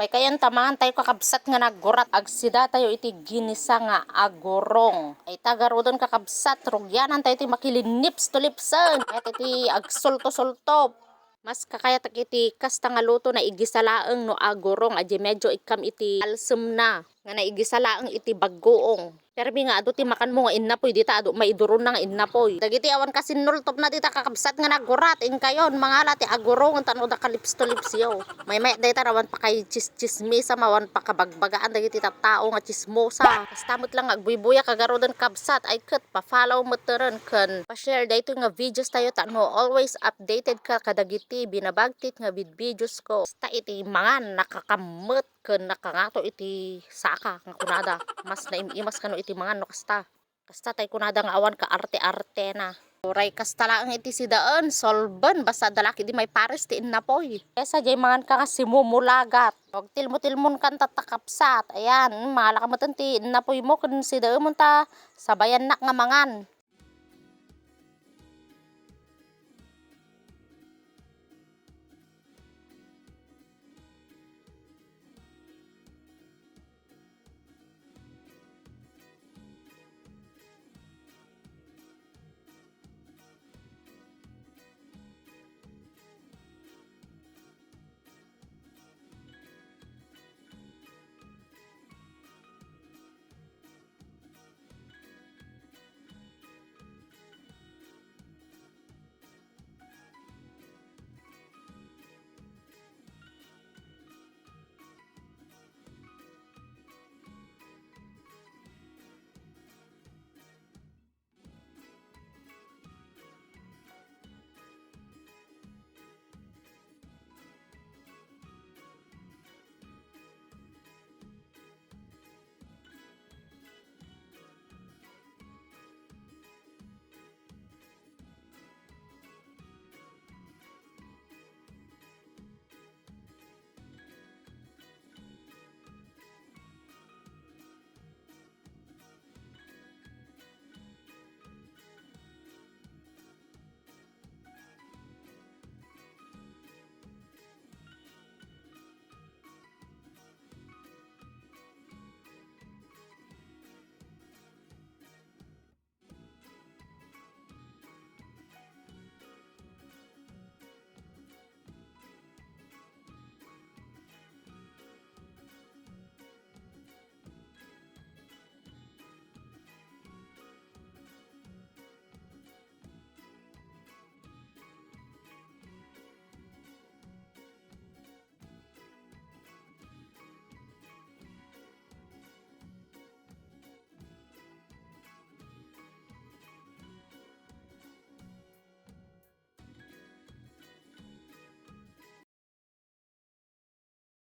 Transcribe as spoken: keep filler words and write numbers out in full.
Kaykayon ta mangan tayo, kakabsat, nga naggurat. Agsida tayo iti ginisa nga agurong. Ay, ta garuden, kakabsat, rugianan tayo ti makilinnips to lipsen. Ket iti agsulto-sultop. Mas kakayatak iti kasta nga luto, naigisa laeng no agurong, a di medyo ikkam iti alsemna, nga naigisa laeng iti baggoong. Permi nga adu ti makanmo nga innapoy dita, adu maiduronna nga innapoy. Dagiti awan kasinnultopna dita, kakabsat, nga naggurat, inkayon mangala ti agurong tapno adda ka lips to lipsyo. Maymayat dayta, awan pakay chis-, chismisa, awan pakabagbagaan dagiti tattao nga chismosa. Kasta met lang nga agbuybuya, kagaruden, kabsat, ay ket pa-follow metten ken pa-share daytoy nga videos tayo tapno always updated ka kadagiti binabagtit nga vid-, videos ko. Kasta iti mangan, nakakammet ken nakangato iti saka nga kunada. Mas naim-imas kano iti mangan no kasta. Kasta tay kunada nga awan kaarte-artena. Uray kasta laeng iti sidaen, solben, basta adda la ketdi maipares ti innapoy. Kaysa jay mangan ka nga simumulagat. Agtilmo-tilmon kan tatta, kakabsat. Ayan, mangala ka metten ti innapoy mo ken sidaemon ta sabayannak nga mangan.